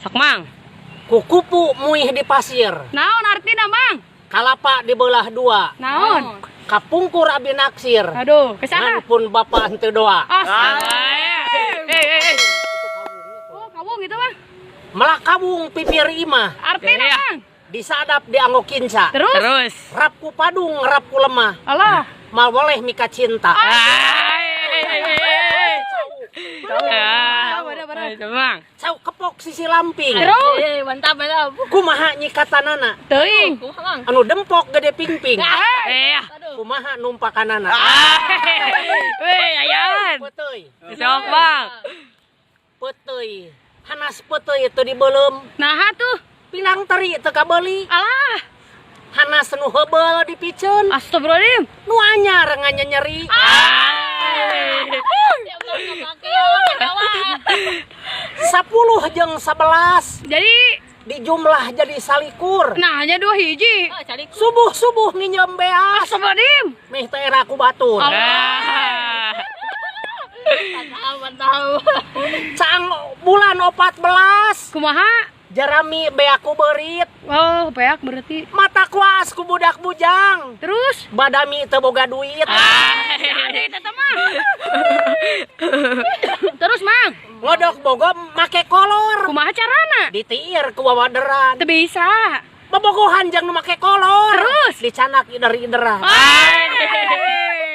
Sok, Mang. Kukupu muih di pasir. Naon artina, Mang? Kalapa dibelah dua. Naon? Kapungkur abi naksir. Aduh, ka saha? Ngan pun bapak henteu doa. Astaga. Eh, eh, eh. Oh, kawung itu mah. Melak kawung pipir imah. Artina, Iya. Mang? Disadap dianggo kinca. Terus? Terus. Rap ku padung, rap ku lemah. Alah. Mal boleh mika cinta. Ah. Ya. Bener, bener. Itu, Mang. Cau kepok sisi lamping. Terus? Eh, mantap, mantap. Kumaha nyikatanana? Teuing. Kumaha, Mang? Anu dempok gede pingping. Iya. Kumaha numpakanana? Weh, ayan. Peuteuy. Sok, Bang. Peuteuy. Hanas peuteuy teu dibeuleum. Nah tuh. Pinang teri teu kabeuli. Alah. Hanas nu heubeul dipiceun. Astagfirullahaladzim. Nu anyar nganyanyeri. Ya Allah, kepake ya, ketawa. 10 jeung 11 Jadi, dijumlah jadi 21. Nah, hanya dua hiji. Oh, cari. Subuh-subuh nginjem beas. Astagfirullahaladzim. Meh teh era ku batur. Ah. Mantap, mantap. Caang bulan 14 Kumaha? Jerami beak ku beurit. Oh, beak berarti. Mata kuas ku budak bujang. Terus? Badami teu boga duit. Ada itu mah. Terus, Mang. Ngodok bogo make kolor. Kumaha carana? Ditiir ku wawaderan. Teu bisa. Bobogohan jeung nu make kolor. Terus? Dicanak ider-ideran.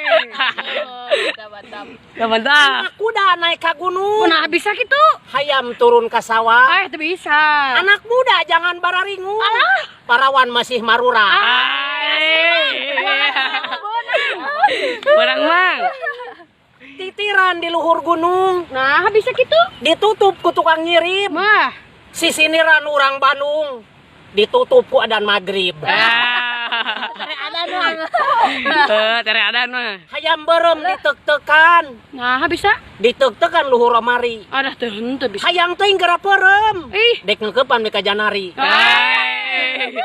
Oh, mantap, mantap. Ya, mantap. Anak kuda naik ka gunung. Nah, bisa gitu. Hayam turun ke sawah. Ah, teu bisa. Anak muda jangan bararingu. Parawan masih marura. Barang, Mang. Titiran di luhur gunung. Nah, bisa gitu. Ditutup ku tukang nyirip. Mah. Sisiniran urang Bandung. Ditutup ku adan maghrib. Ah. Tere adan, Mang. Eh, tere adan mah. Hayam beureum ditek-tekan. Nah, bisa. Ditek-tekan luhur lemari. Ada teu henteu bisa. Hayang teuing geura peureum. Ih. Dek ngeukepan di kajanari. Eh.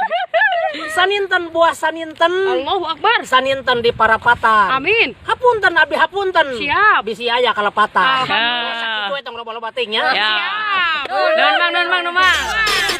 Saninten buah saninten. Allahu Akbar. Saninten di parapatan. Amin. Hapunten abi, hapunten. Siap. Bisi aya kalepatan. Ah. Sakitu eta loba-loba teuing nya. Ya. Siap. Nuhun, Mang, nuhun, Mang, nuhun, Mang.